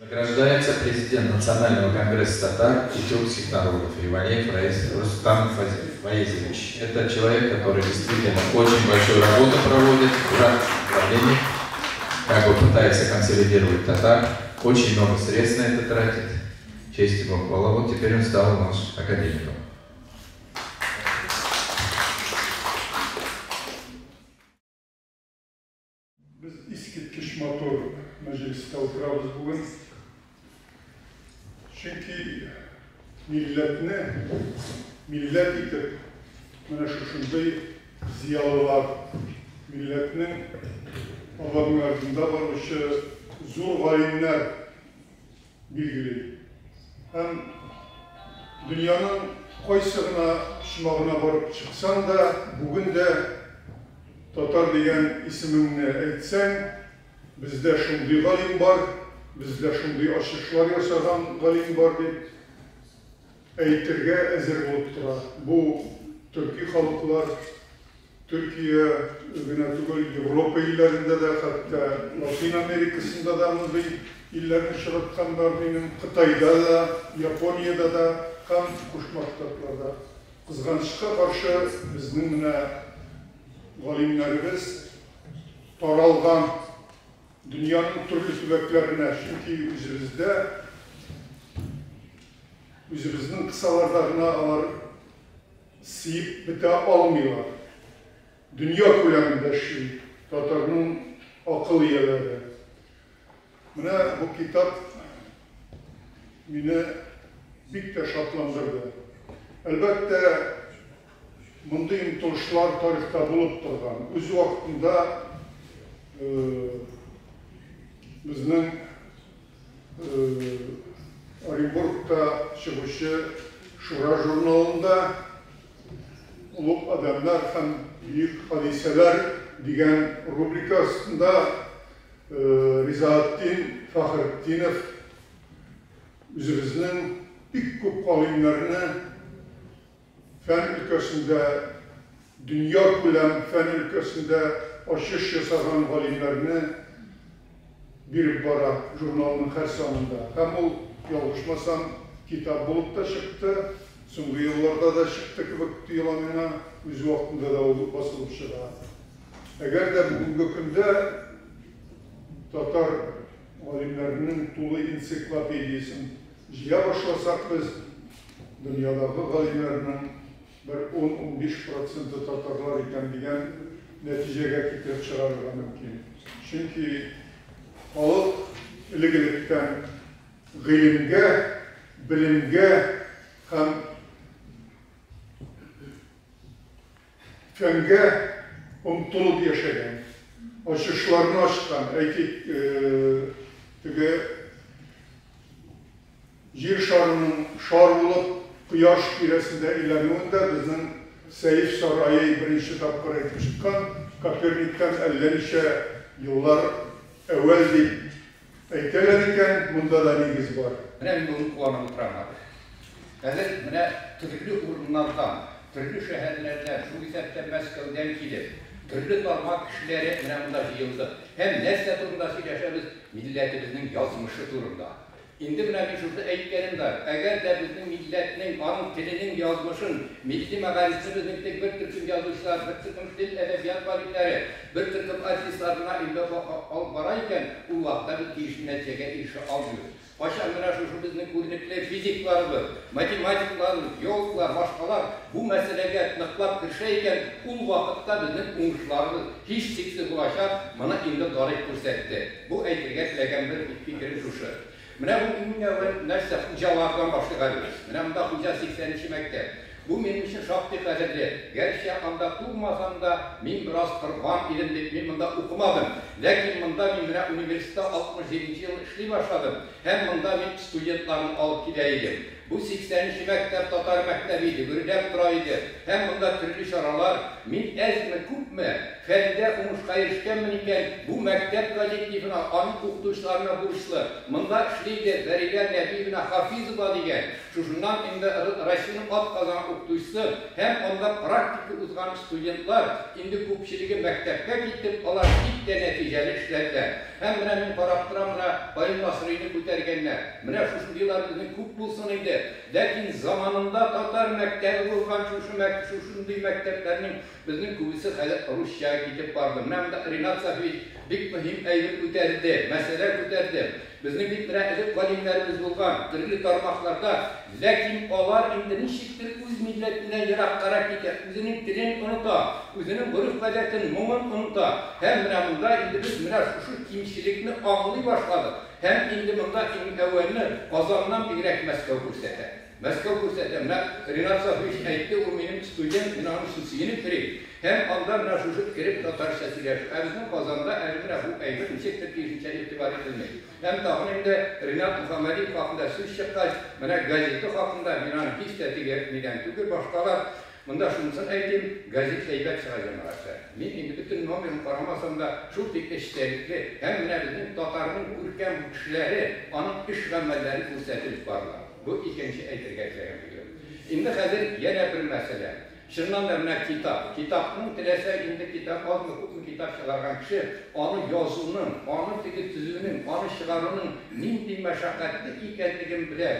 Награждается президент Национального конгресса татар и тюркских народов Иванеев Рустам Фаизович. Это человек, который действительно очень большую работу проводит в правлении, как бы пытается консолидировать татар, очень много средств на это тратит. Честь ему, хвала. Вот теперь он стал у нас академиком. Без искиткеч матур мәҗлестә утырабыз бүген. Чөнки милләтне милләт итеп менә шушындый зыялылар, милләтнең авангардында баручы зур галимнәр билгели. Һәм дөньяның кайсы гына почмагына барып чыксаң да, бүген дә татар дигән исемеңне әйтсәң, бездә шундый галим бар, бездә шундый ачышлар ясаган галим бар дип әйтергә әзер булып тора. Бу төрки халыклар, Төркия генә түгел, Европа илләрендә дә, хәтта Латин Америкасында да мондый илләрне очраткан бар минем, Кытайда да, Япониядә дә һәм Кушма Штатларда. Кызганычка каршы, безнең менә галимнәребез таралган дөньяның төрле төбәкләренә, чөнки үзебездә, үзебезнең кысаларда гына алар сыеп бетә алмыйлар. Дөнья күләмендә эшли татарның акыл ияләре. Менә бу китап мине бик тә шатландырды. Әлбәттә, мондый омтылышлар тарихта булып торган. Үз вакытында безнең Оренбургта чыгучы Шура журналында Олуг адәмнәр һәм бөек хадисәләр дигән рубрика астында Ризаэтдин Фәхретдинов үзебезнең бик күп галимнәрне фән өлкәсендә, дөньякүләм фән өлкәсендә ачыш ясаган галимнәрне биреп бара журналның һәр санында. Һәм ул, ялгышмасам, китап булып та чыкты, соңгы елларда да чыкты кебек тоела миңа, үз вакытында да ул басылып чыга. Әгәр дә бүгенге көндә татар галимнәренең тулы энциклопедиясен җыя башласак без, дөньядагы галимнәрнең бер 10-15 проценты татарлар икән дигән нәтиҗәгә китереп чыгарырга мөмкин. Чөнки халык элек-электән гыйлемгә, белемгә һәм фәнгә омтылып яшәгән, ачышларны ачкан, әйтик, теге Җир шарының шар булып кояш тирәсендә әйләнүен дә безнең Сәйф Сараи беренче тапкыр әйтеп чыккан, Коперниктан әллә ничә еллар әүвәл дип әйтәләр икән, монда да нигез бар. Менә мин бүген куанып утырам хәзер. Хәзер менә төрле урыннардан, төрле шәһәрләрдән, шул исәптән Мәскәүдән килеп, төрле тармак кешеләре менә монда җыелдык. Һәм нәрсә турында сөйләшәбез? Милләтебезнең язмышы турында. Инде менә мин шушы әйткәнем бар, әгәр дә безнең милләтнең, аның теленең язмышын, милли мәгарифне безнең тек бер төркем язучылар, бер төркем тел, әдәбият галимнәре, бер төркем артистлар гына инде алып бара икән, ул вакытта без тиешле нәтиҗәгә ирешә алмыйбыз. Кайчан менә шушы безнең күренекле физикларыбыз, математикларыбыз, геологлар, башкалар бу мәсьәләгә ныклап керешә икән, ул вакытта безнең уңышларыбыз һичшиксез булачак, моны инде тарих күрсәтте. Бу әйтергә теләгән бер фикерем шушы. Менә бу иң әүвәл нәрсә, хуҗалардан башлыйк әле без. Менә монда хуҗа 80 нче мәктәп. Бу минем өчен шактый кадерле. Гәрчә анда тумасам да, мин бераз торган идем дип, мин монда укымадым. Ләкин монда мин менә университетта 67 нче елны эшли башладым һәм монда мин студентларны алып килә идем. Бу 80 нче мәктәп татар мәктәбе иде, гөрләп тора иде. Һәм монда төрле чаралар, мин әзме-күпме фәндә уңышка ирешкәнмен икән, бу мәктәп коллективына, аның укытучыларына бурычлы. Монда эшли иде Зәрилә Нәбиевна Хафизова дигән, шушыннан инде Россиянең атказанган укытучысы һәм анда практика узган студентлар, инде күпчелеге мәктәпкә китеп, алар бик тә нәтиҗәле эшләделәр. Һәм менә мин карап торам, менә Каюм Насыйрины күтәргәннәр. Менә шушындыйлар безнең күп булсын иде. Ләкин заманында татар мәктәбе булган шушы шушындый мәктәпләрнең безнең күбесе хәзер русча китеп барды. Менә монда Ринат Сафиевич бик мөһим әйбер күтәрде, мәсьәлә күтәрде. Безнең бит менә элек галимнәребез булган төрле тармакларда, ләкин алар инде ничектер үз милләтеннән ераккарак китә, үзенең телен оныта, үзенең гореф-гадәтен, моңын оныта. Һәм менә монда инде без менә шушы кимчелекне аңлый башладык. Һәм инде монда иң әүвәлне Казаннан бигрәк Мәскәү күрсәтә. Мәскәү күрсәтә. Менә Ринат Сафиевич әйтте, ул минем студент, мин аның өчен сөенеп йөрим. Һәм анда менә шушы кереп татарча сөйләшү. Ә безнең Казанда әле менә бу әйбер ничектер тиешенчә игътибар ителми. Һәм тагын инде Ринат Мөхәммәдиев хакында сүз чыккач, менә газета хакында мин аны һич тә теге нидән түгел, башкалар. Монда шунысын әйтим, газет әйбәт чыга, җәмәгатьләр. Мин инде бөтен номерын карамасам да, шул тикле эчтәлекле һәм менә безнең татарның күркәм кешеләре, аның эш-гамәлләре күрсәтелеп барыла. Бу икенче әйтергә теләгән фикерем. Инде хәзер янә бер мәсьәлә. Чыннан да менә китап. Китапның теләсә инде китап азмы күпме китап чыгарган кеше, аны язуның, аны теге төзүнең, аны чыгаруның нинди мәшәкатьле икәнлеген белә.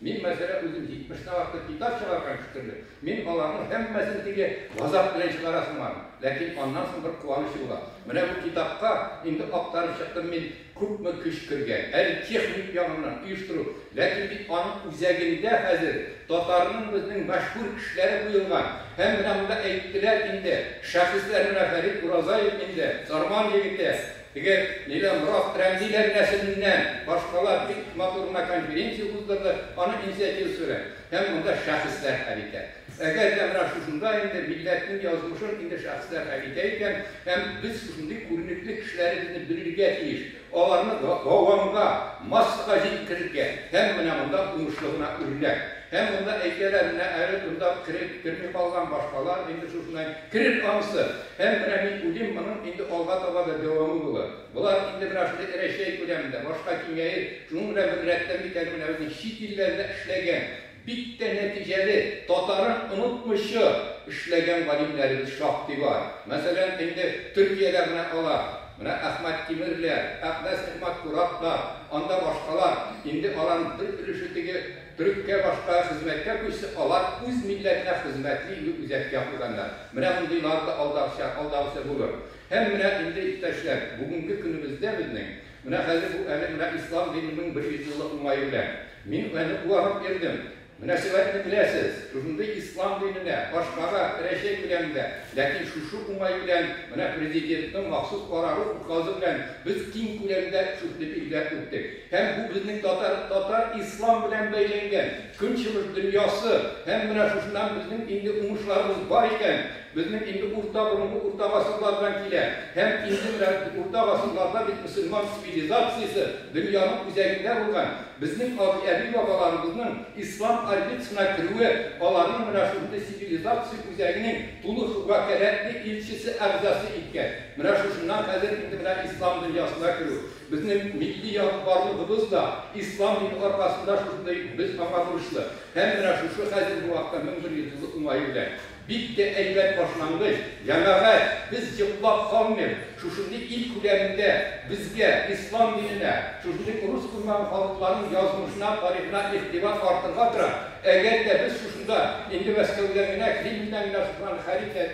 Мин, мәсәлән, үзем 70-тән артык китап чыгарган кеше. Мин аларның һәммәсен теге газап белән чыгарасың аны. Ләкин аннан соң бер куаныч була. Менә бу китапка инде актарып чыктым мин, күпме көч кергән. Әле техник ягыннан оештыру. Ләкин бит аның үзәгендә хәзер татарның безнең мәшһүр кешеләре куелган. Һәм менә монда әйттеләр инде, шәхесләр, менә Фәрит Уразаев инде, Сарман егете, теге нилә Морат Рәмзиләр нәселеннән, башкалар бик матур гына конференция уздырды, аның инициативасы белән. Һәм монда шәхесләр хәл итә. Әгәр дә менә шушында инде милләтнең язмышын инде шәхесләр хәл итә икән, һәм без шушындый күренекле кешеләребезне белергә тиеш, аларны гавамга, массага җиткерергә, һәм менә монда уңышлы гына үрнәк. Һәм монда әйтәләр, менә әле монда кереп керми калган башкалар инде шушыннан керер анысы. Һәм менә мин уйлыйм, моның инде алга таба да дәвамы булыр. Болар инде менә шундый Рәчәй күләмендә, башка киңәер, шуның белән бер рәттән бит әле менә безнең чит илләрдә эшләгән, бик тә нәтиҗәле, татарын онытмыйча эшләгән галимнәребез шактый бар. Мәсәлән, инде Төркиядә менә алар, менә Әхмәт Тимерләр, Әкъдәс Нигъмәт Куратлар, анда башкалар, инде аларның бер өлеше теге төреккә башка хезмәткә күчсе, алар үз милләтенә хезмәтне инде үзәккә куйганнар. Менә мондыйлар да алдагыча, алдагысы булыр. Һәм менә инде, иптәшләр, бүгенге көнебездә безнең, менә хәзер бу әле менә ислам диненең 100 еллык уңае белән, мин әле куанып йөрдем. Мөнәсәбәтне беләсез, шушындый ислам диненә, башкага, Рәчәй күләмендә, ләкин шушы уңай белән, менә президентның махсус карары, указы белән без киң күләмдә шушыны билгеләп үттек. Һәм бу безнең татар, татар ислам белән бәйләнгән көнчыгыш дөньясы, һәм менә шушыннан безнең инде уңышларыбыз бар икән, безнең инде урта борынгы урта гасырлардан килә. Һәм инде менә урта гасырларда бит мөселман цивилизациясе дөньяның үзәгендә булган. Безнең әби-бабаларыбызның ислам орбитасына керүе аларның менә шушындый цивилизация үзәгенең тулы вәкаләтле илчесе, әгъзасы иткән. Менә шушыннан хәзер инде менә ислам дөньясына керү. Безнең милли барлыгыбыз да ислам дине аркасында шушындый, без аңа бурычлы. Һәм менә шушы хәзерге вакытта 1100 еллык уңае белән бик тә әйбәт башлангыч, җәмәгать, без йоклап калмыйк, шушындый ил күләмендә безгә, ислам диненә, шушындый рус булмаган халыкларның язмышына, тарихына игътибар артырга тора. Әгәр дә без шушында инде Мәскәүдән генә, Кремльдән генә шушыларны хәл итә,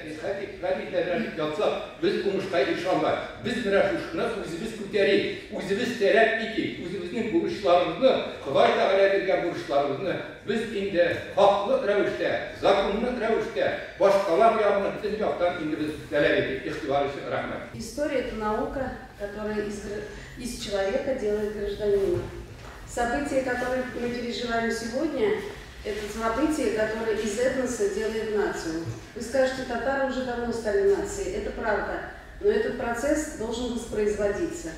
хәл итәләр дип ятсак, без уңышка ирешә алмабыз. Без менә шушыны үзебез күтәрик, үзебез таләп итик, үзебезнең бурычларыбызны, Ходай Тәгалә биргән бурычларыбызны без инде хаклы рәвештә, законлы рәвештә, башкалар ягына бөтен яктан инде без таләп итик. Игътибар өчен рәхмәт. История – это наука, которая из человека делает гражданина. События, которые мы переживаем сегодня, это события, которые из этноса делают нацию. Вы скажете, татары уже давно стали нацией. Это правда. Но этот процесс должен воспроизводиться.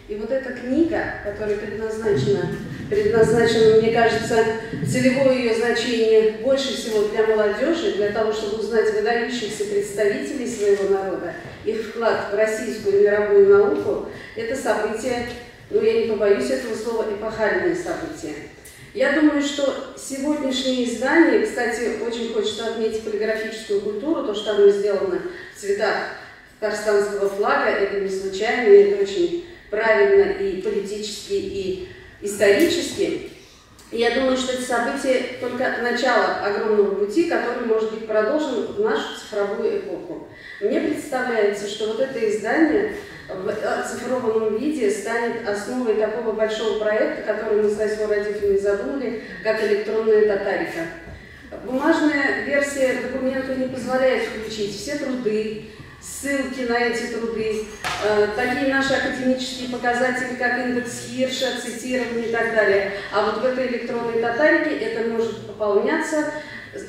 И вот эта книга, которая предназначена, мне кажется, целевое ее значение больше всего для молодежи, для того, чтобы узнать выдающихся представителей своего народа, их вклад в российскую и мировую науку, это событие, ну я не побоюсь этого слова, эпохальное событие. Я думаю, что сегодняшнее издание, кстати, очень хочется отметить полиграфическую культуру, то, что оно сделано в цветах татарстанского флага, это не случайно, это очень правильно и политически, и исторически. И я думаю, что это событие только начало огромного пути, который может быть продолжен в нашу цифровую эпоху. Мне представляется, что вот это издание в оцифрованном виде станет основой такого большого проекта, который мы с Айсылу Радифовной задумали, как электронная татарика. Бумажная версия документа не позволяет включить все труды, ссылки на эти труды, такие наши академические показатели, как индекс Хирша, цитирование и так далее. А вот в этой электронной татарике это может пополняться,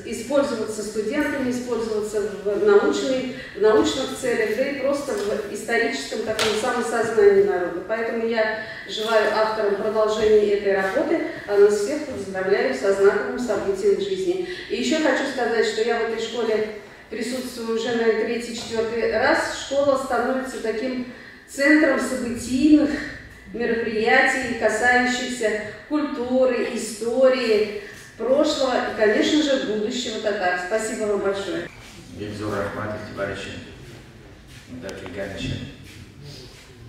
использоваться студентами, использоваться в научных целях, да и просто в историческом таком самосознании народа. Поэтому я желаю авторам продолжения этой работы, а нас всех поздравляю со знаковым событием в жизни. И еще хочу сказать, что я в этой школе присутствую уже, наверное, третий, четвертый раз. Школа становится таким центром событийных мероприятий, касающихся культуры, истории, прошлого и, конечно же, будущего татар. Спасибо вам большое. Бик зур рәхмәт игътибар өчен, монда килгән өчен.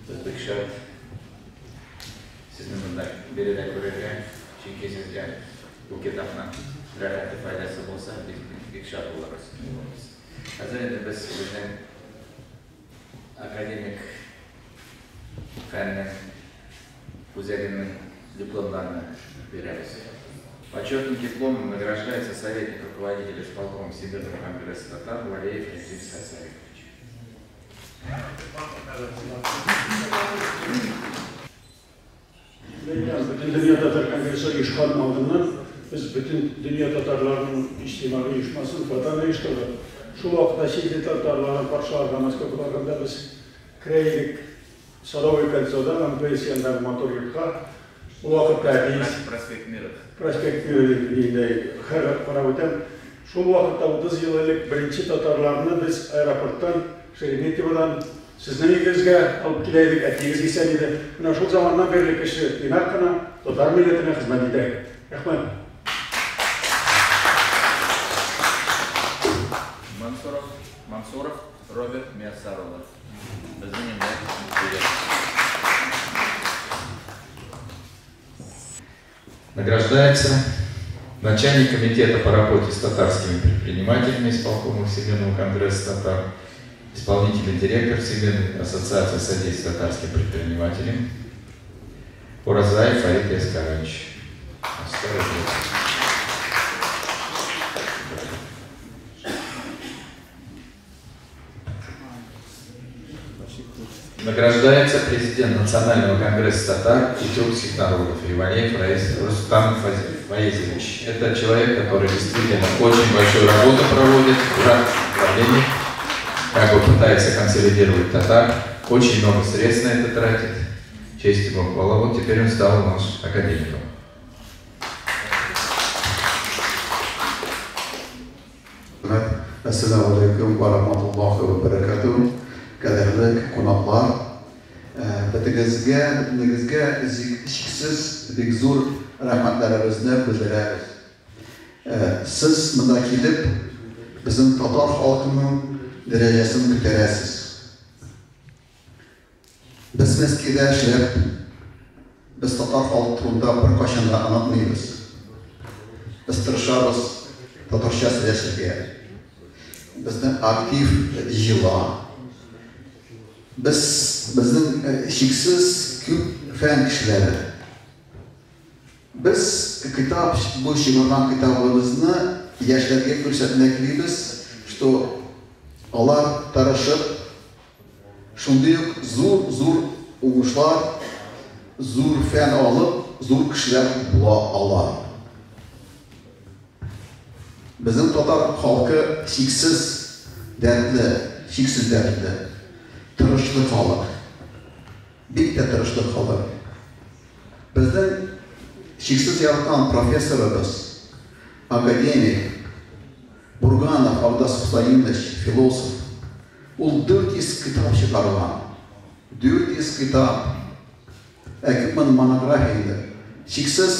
Без бик шат сезне монда биредә күрергә, чөнки сезгә бу китапның рәхәте файдасы булса, без бик шат булырбыз. Хәзер инде без безнең академик фәннең үзәгенең дипломнарны бирәбез. Почетным дипломом награждается советник руководителя исполкома Всемирного конгресса татар Валеев Рязим Сасаевич. Бөтен дөнья татар конгрессы оешкан алдыннан без бөтен дөнья татарларының иҗтимагый оешмасын Ватан оештырдык. Шул вакытта чит ил татарларын каршыларга Мәскәүгә барганда без керә идек Садовый кольцода, МТС янындагы матур йортка. Ул вакытта Проспект Мира. Проспект Мира дигәндәй хәр карап үтәм. Шул вакытта 30 ел элек беренче татарларны без аэропорттан Шереметьеводан сезнең өегезгә алып килә идек, әтиегез исән иде. Менә шул заманнан бирле кеше тыйнак кына татар милләтенә хезмәт итә. Рәхмәт. Мансуров Роберт Мияссар улы. Безнең инде. Награждается начальник комитета по работе с татарскими предпринимателями исполкома Всемирного конгресса татар, исполнительный директор Всемирной ассоциации содействия татарским предпринимателям Уразаев Фарид Яскарович. Награждается президент Национального конгресса татар и тюркских народов Иванеев Рустам Фаизович. Это человек, который действительно очень большую работу проводит в правлении, как бы пытается консолидировать татар, очень много средств на это тратит. Честь ему, хвала. Вот теперь он стал у нас академиком. Ассаламу алейкум ва рахматуллахи ва баракатух. Кадерле кунаклар, бөтегезгә, бөтенегезгә чиксез бик зур рәхмәтләребезне белдерәбез. Сез монда килеп, безнең татар халкының дәрәҗәсен күтәрәсез. Без Мәскәүдә эшләп, без татар халкы турында беркайчан да онытмыйбыз. Без тырышабыз татарча сөйләшергә. Безнең актив җыела. Без безнең чиксез күп фән кешеләре. Без китап, бу чыгарган китабыбызны яшьләргә күрсәтмәк телибез, что алар тырышып шундый ук зур-зур уңышлар, зур фән алып, зур кешеләр була ала. Безнең татар халкы чиксез дәртле, чиксез дәртле. Тырышлы халык. Бик тә тырышлы халык. Безнең чиксез яраткан профессорыбыз, академик Бурганов Абдас Хусаинович, философ, ул 400 китап чыгарган. 400 китап. Ә күпме монография инде. Чиксез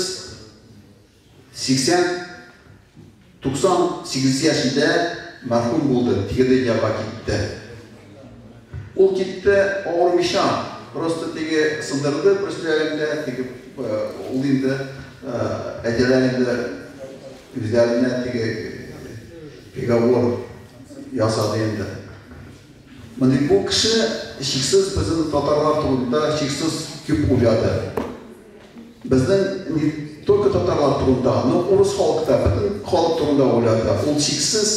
80-98 яшендә мәрхүм булды, теге дөньяга китте. Ул китте авырмыйча. Просто теге сындырды бер сөйләгәндә, теге ул инде әйтәләр инде үзләренә теге приговор ясады инде. Менә бу кеше чиксез безнең татарлар турында чиксез күп уйлады. Безнең не только татарлар турында, но урыс халкы да, бөтен халык турында уйлады. Ул чиксез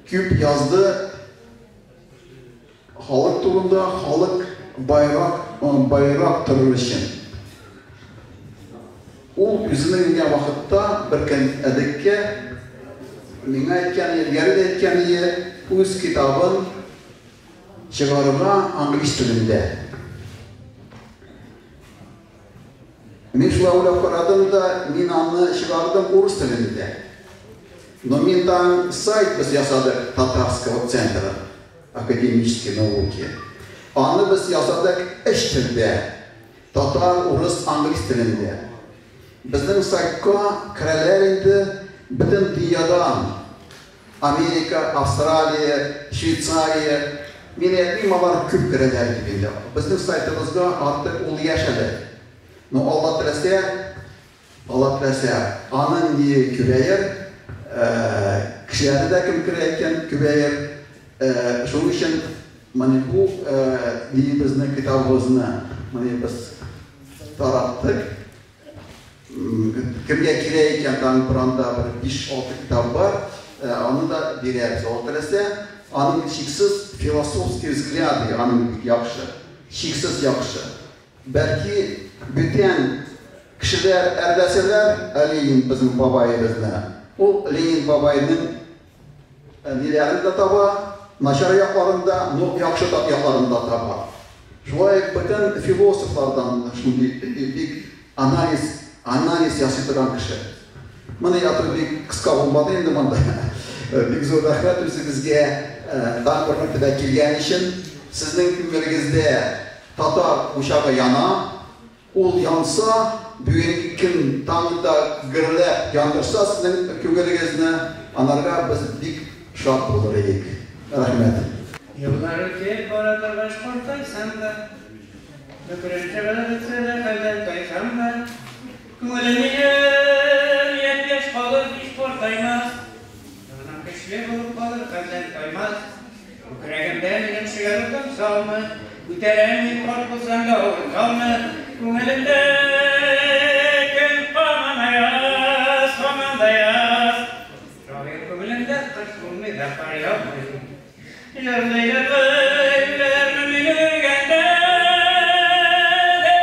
күп язды халык турында, халык байрак торыр өчен. Ул үзенең үлгән вакытта бер көн элекке миңа әйткән, элгәре дә әйткән иде, үз китабын чыгарырга англис телендә. Мин шулай уйлап карадым да, мин аны чыгардым урыс телендә. Но мин там сайт без ясадык Татарского центра академической науки. Аны без ясадык өч телдә. Татар, урыс, англис телендә. Безнең сайтка керәләр инде бөтен дөньядан. Америка, Австралия, Швейцария. Мин әйтмим, алар күп керәләр дип инде. Безнең сайтыбызга артык ул яшь әле. Но Алла теләсә, Алла теләсә, аның ни күбәер, кешеләрне дә кем керә икән, күбәер. Шуның өчен менә бу нибезне, китабыбызны менә без тараттык. Кемгә кирәк икән, тагын бер анда бер 5-6 китап бар, аны да бирәбез. Алла теләсә, аның чиксез философский взгляды, аның бик яхшы, чиксез яхшы. Бәлки бүтән кешеләр әрләсәләр Ленин безнең бабаебызны, ул Ленин бабайның ниләрен дә таба, начар якларын да, но яхшы якларын да таба. Шулай ук бөтен философлардан шундый бик анализ ясый торган кеше. Моны ятып бик кыска булмады инде монда. Бик зур рәхмәт үзегезгә, тагын бер мәртәбә килгән өчен. Сезнең күңелегездә татар учагы яна, ул янса, бүгенге көн тагын да гөрләп яндырса сезнең күңелегезне, анарга без бик шат булыр идек. Рәхмәт. Еллар үтеп бара торгач картайсам да, бөкрем чыгып бетсә дә хәлдән тайсам да, күңелем минем япь-яшь калыр, һич картаймас. Җаным көчле булып калыр, хәлдән таймас. Күкрәгемдә минем шигырь томсалмы, күтәрәм мин карт булсам да авыр талны. Күңелемдә көн һаман аяз, һаман да яз. Шагыйрь күңелендә кыш булмый да кар яумый. Җырлый җырлый үләрмен мин үлгәндә дә.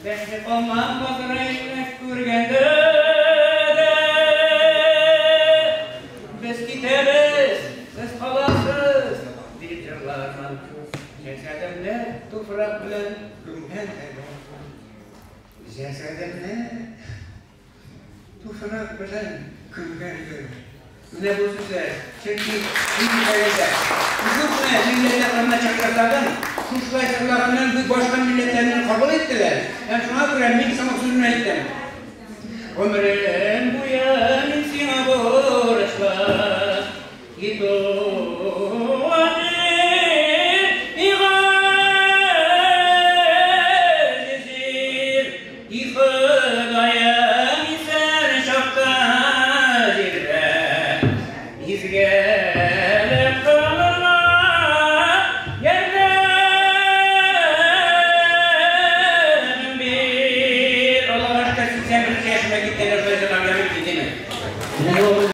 Дәшми калмам Газраилне күргәндә дә. Без китәбез, сез каласыз, дип җырлармын. Җәсәдемне туфрак белән күмгәндә дә. Җәсәдемне туфрак белән күмгәндә. Менә бу сүзләр, чөнки мин хәлдә. Күпме милләтләр кырына чакырсадым, шушылай җырлаганнан бу башка милләтләрне кабул иттеләр. Һәм шуңа күрә мин соңгы сүземне әйттем. Гомерем буе мин сиңа бурычлы.